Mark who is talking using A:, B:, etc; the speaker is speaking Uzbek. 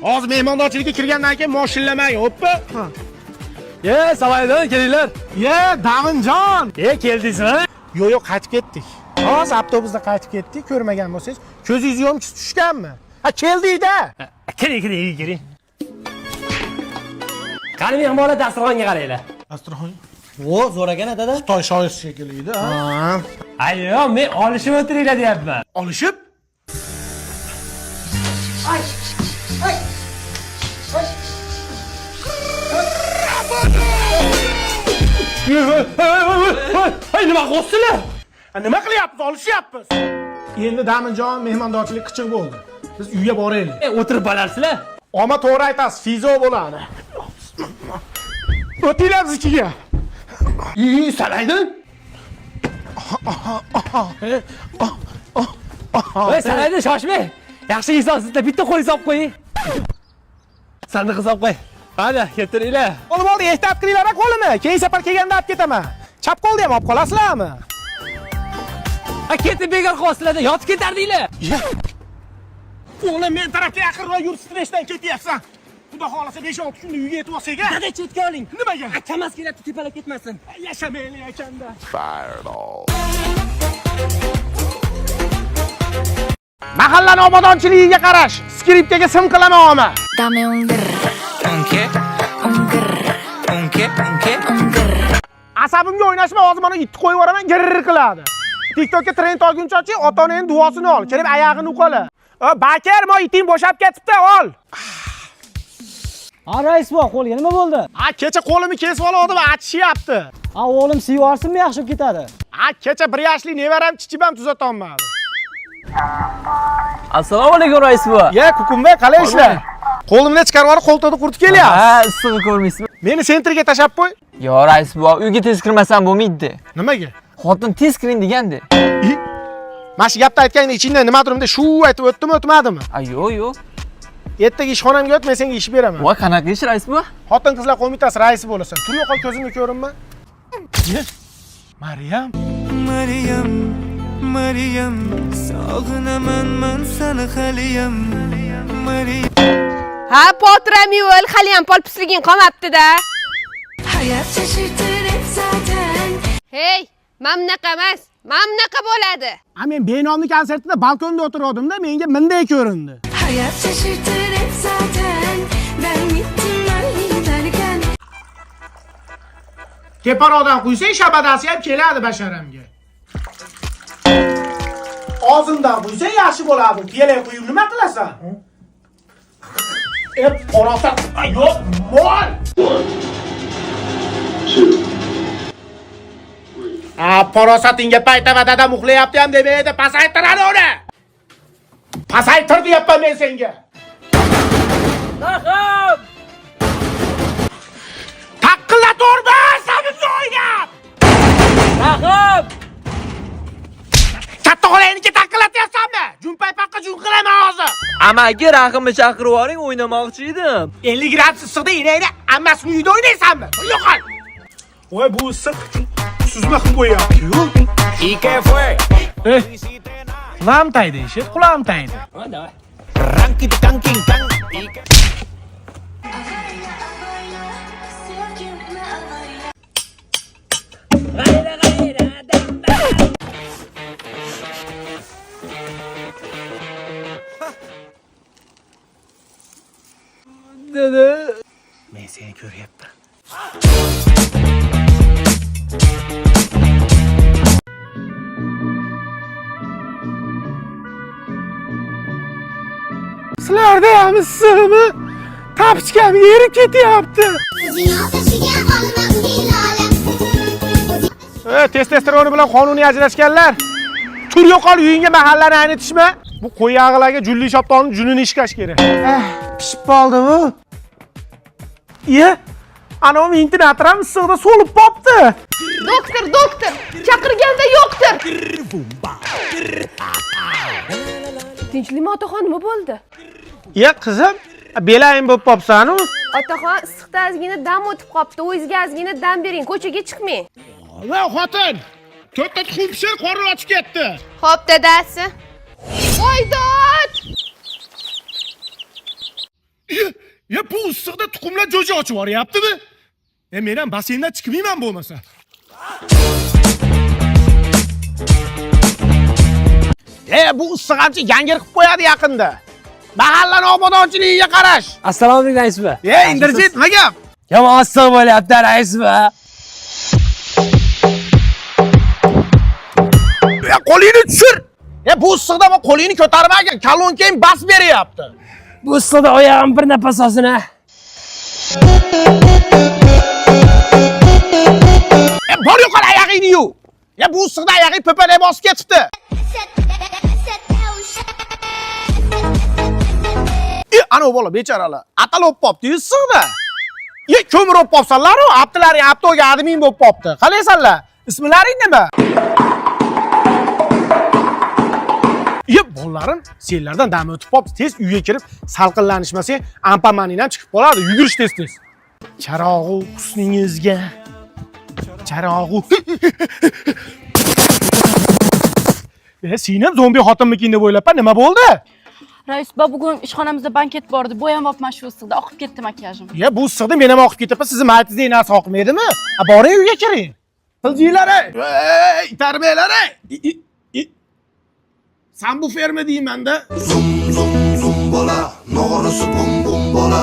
A: Hozir mehmondorchilikka kirgandan keyin moshinlamang, o'ppa.
B: Ye, Savoydan kelinglar.
A: Ye, Davinjon.
B: Ye, keldingizmi?
A: Yo'q, yo'q, qaytib ketdik. Hozir avtobusda qaytib ketdik, ko'rmagan bo'lsangiz, ko'zingiz yo'mkisi tushganmi? Ha, keldik-da.
B: Kiring, kiring, kiring. Qani mehmonlar dasturxonga qaranglar.
A: Dasturxon
C: O, zo'r ekan dada.
A: Xitoy shoir shekilli-da. Ha.
B: Ayyo, men olishib o'tiringlar deyapman.
A: Olishib?
B: Ay, nima qilyapsizlar?
A: Ha, nima qilyapmiz? Olishyapmiz. Endi Daminjon mehmondorchilik qichiq bo'ldi. Biz uyga boraylik.
B: E, o'tirib balarsizlar.
A: Oma to'g'ri aytasiz, fizo bo'ladi. O'tinglar biznikiga.
B: Yi, Salaydin. Voy, Salaydin, shoshmang. Yaxshi insonsizlar, bitta qo'l solib qo'ying. Sandiqqa solib qo'y. Qani, keltiringlar.
A: Olib oldi, ehtiyot qilinglar qo'lini. Keyin safar kelganda olib ketaman. Chap qo'lni ham olib qolasizlarmi?
B: Ha, ketib bekor qolasizlar, yotib ketardinglar.
A: O'g'lim, men tarafga yaqinroq yur, stressdan ketyapsan. Xudo xolasa 5-6 kunda uyga yetib olsak, a?
B: Dada, chetga oling.
A: Nimaga?
B: Kamaz kelyapti, tepalab ketmasin.
A: Yashamaylik akanda. Mahallani obodonchiligiga qarash. Skripkaga sim qilaman oma.
D: Dame un grr,
E: Un qué?
D: Un grr,
E: Un qué? Un qué?
D: Un grr.
A: Asabimga o'ynashma, hozir mana itni qo'yib yuboraman, girr qiladi. TikTokka trend olguncha ota-onaning duosini ol, kirib oyog'ini uqala. Bakir, mo iting bo'shab ketibdi, ol.
C: Ha, rais buva, qo'lga nima bo'ldi?
A: Ha, kecha qo'limni kesib oldim, achishyapti.
C: Ha, o'g'lim siyvorsinmi, yaxshi bo'lib ketadi.
A: Ha, kecha 1 yoshli nevaram chichib ham tuzatolmadi.
F: Assalomu alaykum rais buva.
A: Ya, Kukumbay, qalay ishlar? Qo'limdan chiqarib yuborib, qo'ltiqni quritib kelyapsiz.
F: Ha, issig'i ko'rmaysizmi?
A: Meni sentrga tashab qo'y.
F: Yo, rais buva, uyga tez kirmasam bo'lmaydi.
A: Nimaga?
F: Xotin tez kiring degandi.
A: Mana shu gapni aytganingda ichingdan nimadir bunday shu aytib o'tdimi, o'tmadimi?
F: A, yo'q, yo'q.
A: Ertaga ishxonamga o't, men senga ish beraman.
F: Voy, qanaqa ish rais buva?
A: Xotin-qizlar qo'mitasi raisi bo'lasan. Tur yo'qol, ko'zimga ko'rinma. Maryam.
E: Maryam, Maryam, sog'inaman man seni haliyam. Maryam.
G: Ha, potiram yo'l, haliyam polpisliging qolmabdi-da.
D: Hayat şaşırtır hep zaten.
G: Hey, mana bunaqa emas, mana bunaqa bo'ladi.
A: Ha, men Benomni konsertida balkonda o'tirgandim-da, menga bunday ko'rindi.
D: Hayat şaşırtır hep zaten. Ben gittim ben giderken.
A: Teparoqdan quysang, shabadasi ham keladi basharamga. Og'zimdan quysang yaxshi bo'ladi. Piyola quyib nima qilasan? E, porosat, yo'q, mol. A, porosatingga paytava dadam uxlayapti ham demaydi, pasaytiradi uni. Pasaytir deyapman men senga.
F: Rahim!
A: Taqqillatorma, sabimni o'ynab.
F: Rahim!
A: Katta xolangniki taqillatyapsanmi? Junpaypaqqa jun qilaman hozir.
F: Amaki Rahimni chaqirib yuboring, o'ynamoqchi edim.
A: 50 gradus issiqda enangni ammasini uyida o'ynaysanmi? Yo'qol. Voy, bu issiq suzma qilib qo'yyapti-yu. Ey, qulog'im taydi, eshit, qulog'im taydi.
B: Давай.
D: Sevgimle avayla.
F: Dada.
A: Men seni ko'ryapman. Sizlarda ham issiqmi? Tapichkam yerib ketyapti. E, testosteroni bilan qonuniy ajrashganlar. Tur yo'qol uyingga mahallani aynitishma. Bu qo'yag'ilarga julli shoptonni junini ishlash kerak. Pishib qoldi bu. Iye, anavi ventilator ham issiqda so'lib qopti.
G: Doktor, doktor, chaqirganda yo'qdir. Tinchlikmi otaxon, nima bo'ldi?
A: Iye, qizim, belayim bo'lib qopsan-u.
G: Otaxon, issiqda ozgina dam o'tib qopti. O'zingizga ozgina dam bering, ko'chaga chiqmang.
A: Va xotin, to'rtta tuxum pishir, qorni ochib ketdi.
G: Xo'p, dadasi. Voy dod!
A: Ya bu issiqda tuxumlar jo'ja ochib yuboryaptimi? Men ham basseyndan chiqmayman bo'lmasa. Bu issiq ancha yangir qilib qo'yadi yaqinda. Mahallani obodonchiligiga qarash.
B: Assalomu alaykum rais buva.
A: Indirjit, nima gap?
B: Yomon issiq bo'lyapti rais buva.
A: Ya qo'lingni tushir. Bu issiqda bu qo'lingni ko'tarmagin, kalonkang bas beryapti.
B: Bu issiqda oyog'im bir nafas olsin ha.
A: Bor yo'qol oyog'ingni yuv. Bu issiqda oyog'ing po'palay bosib ketibdi. Ana bola bechoralar. Atal o'p qopti issiqda. Ko'mir o'p qopsanlar-u, abdilaring abtoga admin bo'lib qopti. Qalaysanlar? Ismlaring nima? Bolalarim, senlardan dam o'tib qopti. Tez uyga kirib salqinlanishmasang, ampamaning ham chiqib qoladi. Yugurish tez-tez. Charog'u husningizga. Charog'u. Sen ham zombi xotinmikin deb o'ylabman, nima bo'ldi?
H: Rais buva, bugun ishxonamizda banket bor edi. Bo'yamabman shu issiqda, oqib ketdi makiyajim.
A: Ya bu issiqda men ham oqib ketibman, sizni maytingizda narsa oqmaydimi? A boring uyga kiring. Tiljinglar ey, itarmanglar ey. San bu ferma deyman-da.
I: Zum zum zum bola, nog'orasi bum bum bola.